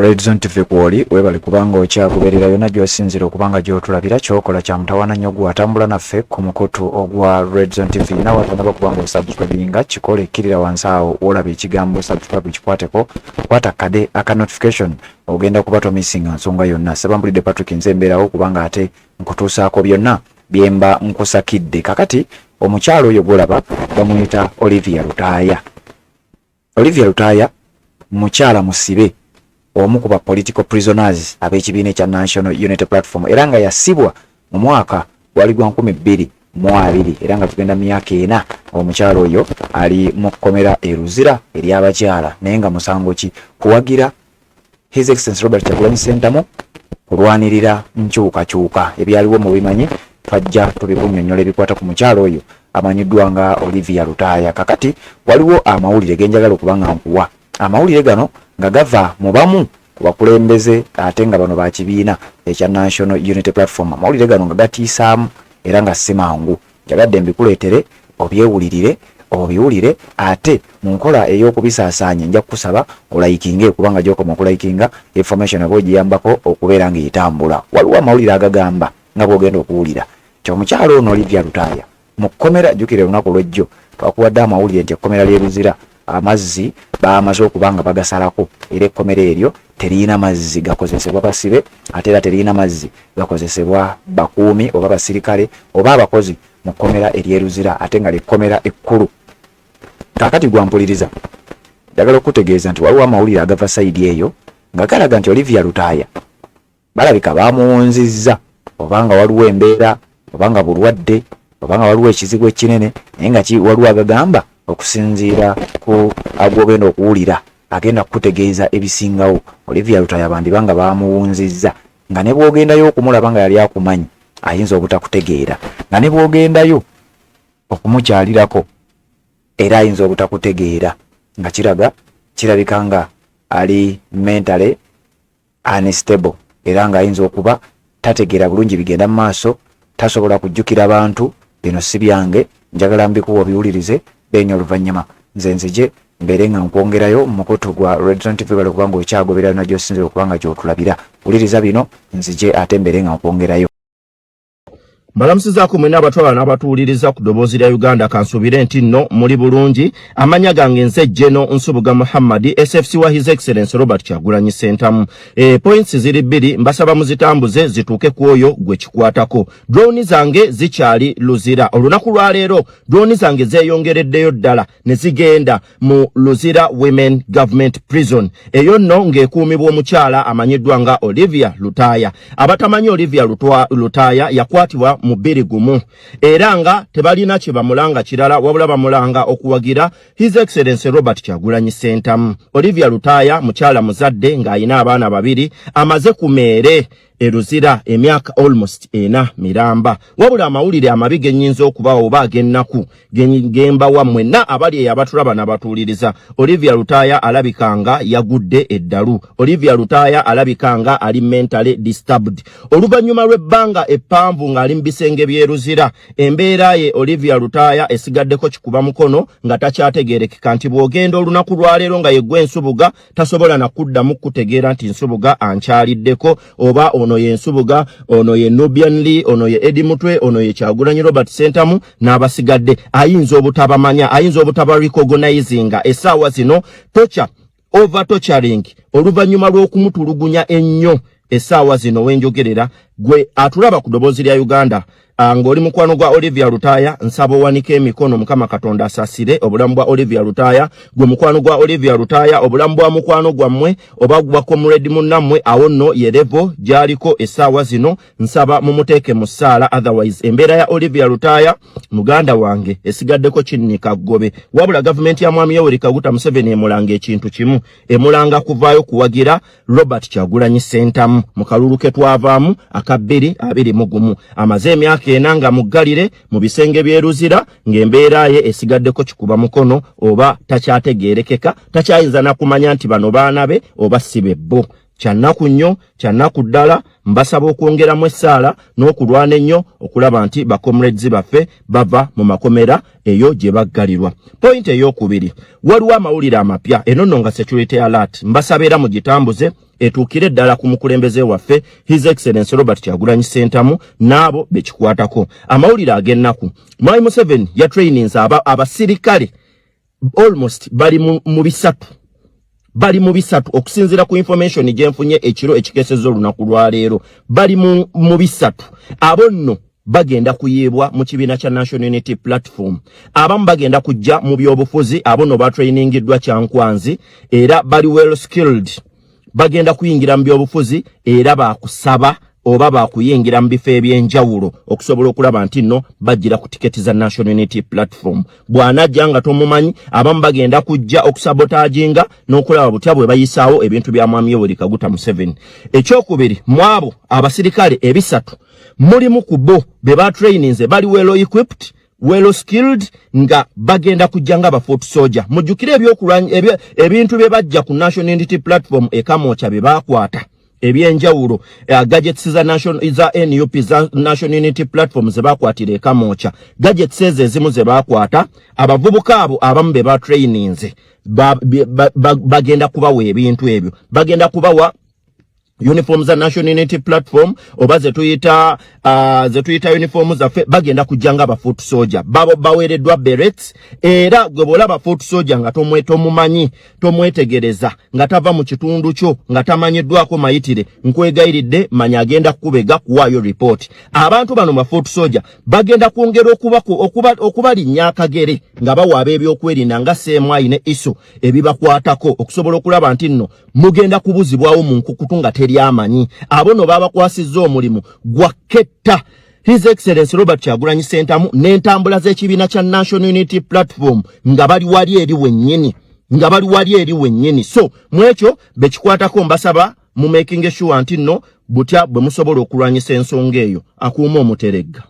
Redzone TV kwoli, webale kubanga okyagoberera yonna gy'osinziira okubanga gy'otulabira. Kyokola kya mutawaana nnyo gwe atambula naffe ku mukutu ogwa Redzone TV. Nawe atanaba kubanga osubscribinga, kikole. Kkirira wansi awo wolaba ekigambo "subscribe", kikwateko, kwata kade aka notification, ogenda kuba tomissinga nsonga yonna. Sebambulidde Patrick, nze embeerawo kubanga ate nkutuusaako byonna byemba nkusakidde. Kakati omukyalo oyo gwolaba bamuyita Olivia Lutaaya. Olivia Lutaaya mukyala musibe, omu ku ba political prisoners ab'ekibiina ekya National Unity Platform, era nga yasibwa mu mwaka gwali gwa 2020, era nga tugenda myaka 4 omukyala oyo ali mu kkomera e Luzira ery'abakyala. Naye nga musango ki? Kuwagira His Excellence Robert Kyagulanyi Ssentamu, kulwanirira nkyukakyuka. Ebyaliwo mu bimanyi, twajja tubikunnyonnyola ebikwata ku mukyala oyo amanyiddwa nga Olivia Lutaaya. Kakati waliwo amawulire genjagala okuba nga nkuwa. Amawulire gano nga gava mu bamu ku bakulembeze, ate nga bano bakibiina ekya National Unity Platform. Amawulire gano nga gatiisaamu era nga si mangu. Njagadde mbikuleetere obyewulirire, obiwulire, ate mu nkola ey'okubisaasaanya nja kukusaba olikinge, kubanga gyokoma okulikinga, information oba ogiyambako okubeera ng'etambula. Waliwo amawulire agagamba, nga bw'ogenda okuwulira, nti omukyalo ono Olivia Lutaaya mu kkomera, jjukira olunaku lw'ejjo twakuwadde amawulire nti ekkomera ly'e Luzira amazzi bamaze okuba nga bagasalako, era ekkomera eryo teriyina mazzi gakozesebwa basibe, ate era teriyina mazzi gakozesebwa bakuumi oba basirikale oba abakozi mu kkomera ery'e Luzira, ate nga lyekkomera ekkulu. Kaakati gwampuliriza, njagala okutegeeza nti waliwo amawulire agava side eyo nga galaga nti Olivia Lutaaya balabika bamuwunzizza, obanga waliwo embeera, obanga bulwadde, obanga waliwo ekizibu ekinene. Naye nga waliwo agagamba, okusinziira ku agwogenda okuwulira, agenda kukutegeeza ebisingawo, Olivia Lutaaya bandiba nga bamuwunzizza, nga ne bw'ogendayo okumulaba nga yali akumanyi ayinza obutakutegeera, nga ne bw'ogendayo okumukyalirako era ayinza obutakutegeera, nga kiraga kirabika nga ali mentally unstable, era ng'ayinza okuba tategeera bulungi bigenda mu maaso, tasobola kujjukira bantu. Bino si byange, njagala mbikuwa obiwulirize, then oluvannyuma nze nzije mbeere nga nkwongerayo mu mukutu gwa Redzone TV. Bale kubanga okyagoberera yonna gy'osinzira okubanga gy'otulabira, wuliriza bino, nzije ate mbeere nga nkwongerayo. Mbalamusizaako mwenna abatwala n'abatuwuliriza ku Ddoboozi lya Uganda. Kansuubire nti nno muli bulungi. Amannya gange nze Jeno Nsubuga Muhammadi, SFC wa His Excellence Robert Kyagulanyi Sentamu. Points ziri bbiri, mbasaba muzitambuze zituuke ku oyo gwe kikwatako. Drone zange zikyali Luzira. Olunaku lwaleero drone zange zeeyongereddeyo ddala ne zigenda mu Luzira Women Government Prison. Eyo nno ng'ekuumibwa omukyala amanyiddwa nga Olivia Lutaaya. Abatamanyi Olivia Lutaaya, yakwatibwa mu 21, era nga tebalina kye bamulanga kirala wabula bamulanga okuwagira His Excellence Robert Kyagulanyi Sentamu. Olivia Lutaaya mukyala muzadde ng'alina abaana babiri, amaze ku meere e Luzira emyaka almost 4 miramba. Wabula amawulire amabi gennyinza okubawa oba ag'ennaku gembawa mwenna abali eyo abatulaba n'abatuwuliriza, Olivia Lutaaya alabika nga yagudde eddalu. Olivia Lutaaya alabika nga ali mentally disturbed oluvannyuma lw'ebbanga eppanvu ng'ali mu bisenge by'e Luzira. Embeera ye Olivia Lutaaya esigaddeko kikuba mukono, nga takyategeerekeka, nti bw'ogenda olunaku lwaleero nga yeggwa Ensubuga, tasobola nakuddamu kutegeera nti Nsubuga ankyaliddeko, oba ono ye Nsubuga, ono ye Nubian Lee, ono ye Edi Mutwe, ono ye Kyagulanyi Robert Sentamu n'abasigadde. Ayinza obutabamanya, ayinza obutaba recognizinga. Essaawa zino torture over torturing, oluvannyuma lw'okumutulugunya ennyo. Essaawa zino wenjogerera, gwe atulaba ku Ddoboozi lya Uganda ng'oli mukwano gwa Olivia Lutaaya, nsaba owanike emikono. Mukama Katonda asasire obulamu bwa Olivia Lutaaya. Gwe mukwano gwa Olivia Lutaaya, obulamu bwa mukwano gwammwe oba gwa comrade munnammwe, awo nno ye level gy'aliko essaawa zino. Nsaba mumuteeke mu ssaala, otherwise embeera ya Olivia Lutaaya muganda wange esigaddeko kinnika ggobe. Wabula gavumenti ya Mwami Yoweri Kaguta Museveni emulanga ekintu kimu, emulanga kuvaayo kuwagira Robert Kyagulanyi Sentamu mu kalulu ke twavaamu aka 2021. Amaze emyaka 4 nga muggalire mu bisenge by'e Luzira, ng'embeera ye esigaddeko kikuba mukono, oba takyategeerekeka, takyayinza na kumanya nti bano baana be oba si be bo. Kyannaku nnyo, kyannaku ddala. Mbasaba okwongeramu essaala n'okulwana ennyo okulaba nti bacomrades baffe bava mu makomera eyo gye baggalirwa. Point eyokubiri, waliwo amawulire amapya eno nno nga security alert, mbasaba era mugitambuze etuukire ddala ku mukulembeze waffe His Excellency Robert Kyagulanyi Ssentamu n'abo bekikwatako. Amawulire ag'ennaku, Mwami Museveni yatraininze abasirikale almost bali mu bisatu, bali mu bisatu okusinziira ku information gye nfunye ekiro ekikeesezza olunaku lwaleero, bali mu bisatu. Abo nno bagenda kuyiibwa mu kibiina kya National Unity Platform, abamu bagenda kujja mu byobufuzi. Abo nno batrainingiddwa Kyankwanzi era bali well skilled, bagenda kuyingira mu byobufuzi era bakusaba oba bakuyingira mu bifo ebyenjawulo okusobola okulaba nti nno bajjira ku tiketi za National Unity Platform. Bw'anajja nga tomumanyi, abamu bagenda kujja okusabotaginga n'okulaba butya bwe bayisaawo ebintu bya Mwami Yoweri Kaguta Museveni. Ekyokubiri, mu abo abasirikale ebisatu mulimu ku bo be batraininze bali well equipped, well skilled, nga bagenda kujja nga ba foot soldier. Mujjukire ebyokulwanya ebintu bye bajja ku National Unity Platform ekamwokya bye bakwata ebyenjawulo, gadgets za national za NUP, za National Unity Platform ze bakwatira ekamwokya. Gadgets ezo ezimu ze bakwata, abavubuka abo abamu be batraininze bagenda kubawa ebintu ebyo, bagenda kubawa uniform za National Unity Platform oba zetuyita zetuyita uniform zaffe. Bagenda kujja nga ba foot soldier, babo baweereddwa berets. Era gwe bw'olaba foot soldier nga tomumanyi, tomwetegereza, nga tava mu kitundu kyo, nga tamanyiddwako mayitire, nkwegayiridde manya agenda kukubega kuwaayo report. Abantu bano ba foot soldier bagenda kwongera okubalinnya akagere nga bawaaba ebyokwerinda nga CMI ne ISO ebibakwatako okusobola okulaba nti nno mugenda kubuzibwawo mu nkukutu nga teri amanyi. Abo no babakwasizza omulimu gwa ketta His Excellency Robert Kyagulanyi Ssentamu n'entambula z'ekibiina kya National Unity Platform nga bali wali eri wennyini, nga bali wali eri wennyini. So mu ekyo bekikwatako, mbasaba mu making sure nti nno butya bwe musobola okulwanyisa ensonga eyo. Akuuma omuteregga.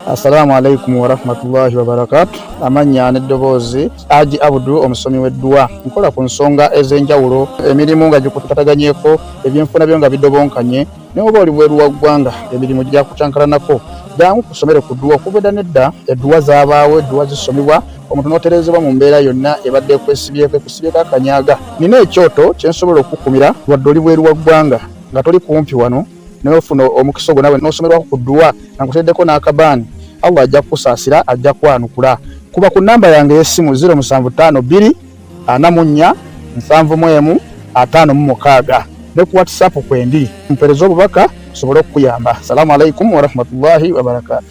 Assalamu alaikum warahmatullahi wabarakatu. Amannya n'eddoboozi, Aji Abudu, omusomi w'edduwa. Nkola ku nsonga ez'enjawulo, emirimu nga gikutataganyeko, ebyenfuna byo nga bidobonkanye, naye oba oli bweru wa ggwanga emirimu gyakucankalanako, jangu kusomere ku dduwa. Okuva edda n'edda edduwa zaabaawo, edduwa zisomibwa omuntu n'otereezebwa mu mbeera yonna ebadde ekwesibyeko, ekusibyeko akanyaga. Nina ekyoto kye nsobola okukukumira wadde oli bweru wa ggwanga nga toli kumpi wano, naye ofuna omukisa ogwo nawe n'osomerwako ku dduwa nga nkuteereddeko n'akabaani. Allah ajja kukusaasira, ajja kwanukula. Kuba ku nnamba yange ey'essimu 0752 44 71 56 ne ku WhatsApp kwendi, mpeereza obubaka nsobole okukuyamba. Salaamu alaikum warahmatullahi wabarakaatu.